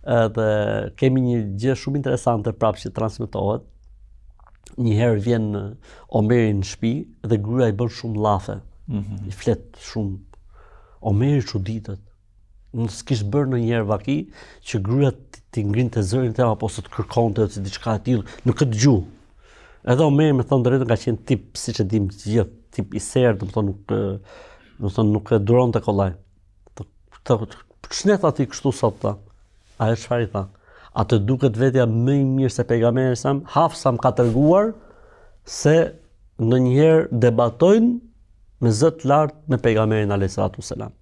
Edhe kemi një gjë shumë interesante prapë që transmetohet. Një herë vjen Omeri në shtëpi dhe gruaja i bën shumë llafe. Mm -hmm. I flet shumë. Omeri çuditet. Nuk s'kish bërë ndonjëherë vaki që gruaja t'i ngrinte zërin të apo ose të kërkonte ose diçka e tillë në këtë gjuhë. Edhe Omeri me thënë drejtën ka qenë tip, siç e dimë të gjithë, tip i sertë, domethënë nuk domethënë nuk e duronte kollaj. Të ç'ne tha ti kështu sot tha? Ajo çfarë i tha? A të duket vetja më i mirë se pejgamberi sa? Hafsa më ka treguar se ndonjëherë debatojnë me zë të lartë me pejgamberin alayhi salatu selam.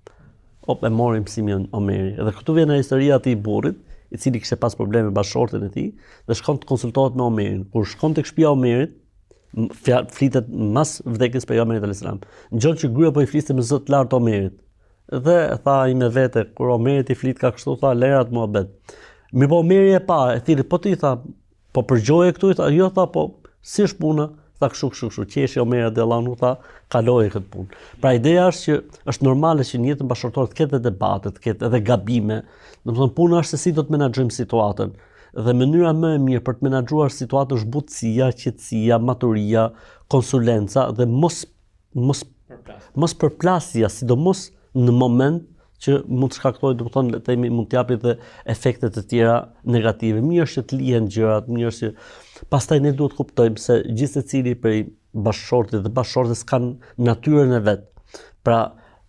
Op e mori mësimin Omeri. Edhe këtu vjen historia e atij burrit, i cili kishte pas probleme me bashkëshorten e tij dhe shkon të konsultohet me Omerin. Kur shkon tek shtëpia e Omerit, flitet mas vdekjes pejgamberit alayhis salam. Ngjon që gruaja po i fliste me zë të lartë Omerit. Dhe tha ai me vete, kur Omerit i flitka kështu, tha lëre atë muhabet. Mirëpo Omeri e pa, e thirri, po ti tha, po përgjoje këtu, i tha, jo tha, po si është puna? Tha kështu kështu kështu, qeshi Omeri radiallahu anhu tha, kaloje këtë punë. Pra ideja është që është normale që në jetën bashkëshortore të ketë edhe debate, të ketë edhe gabime. Domethënë puna është se si do të menaxhojmë situatën. Dhe mënyra më e mirë për të menaxhuar situatën është butësia, qetësia, maturia, konsulenca dhe mos mos mos përplasja, sidomos në moment që mund të shkaktojë, domethënë, le të themi, mund të japi dhe efekte të tjera negative. Mirë është që të lihen gjërat, mirë është që pastaj ne duhet të kuptojmë se gjithsecili prej bashkëshortit dhe bashkëshortes kanë natyrën e vet. Pra,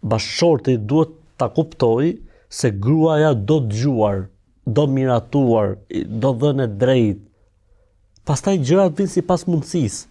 bashkëshorti duhet ta kuptojë se gruaja do dëgjuar, do miratuar, do dhënë e drejtë. Pastaj gjërat vijnë sipas mundësisë.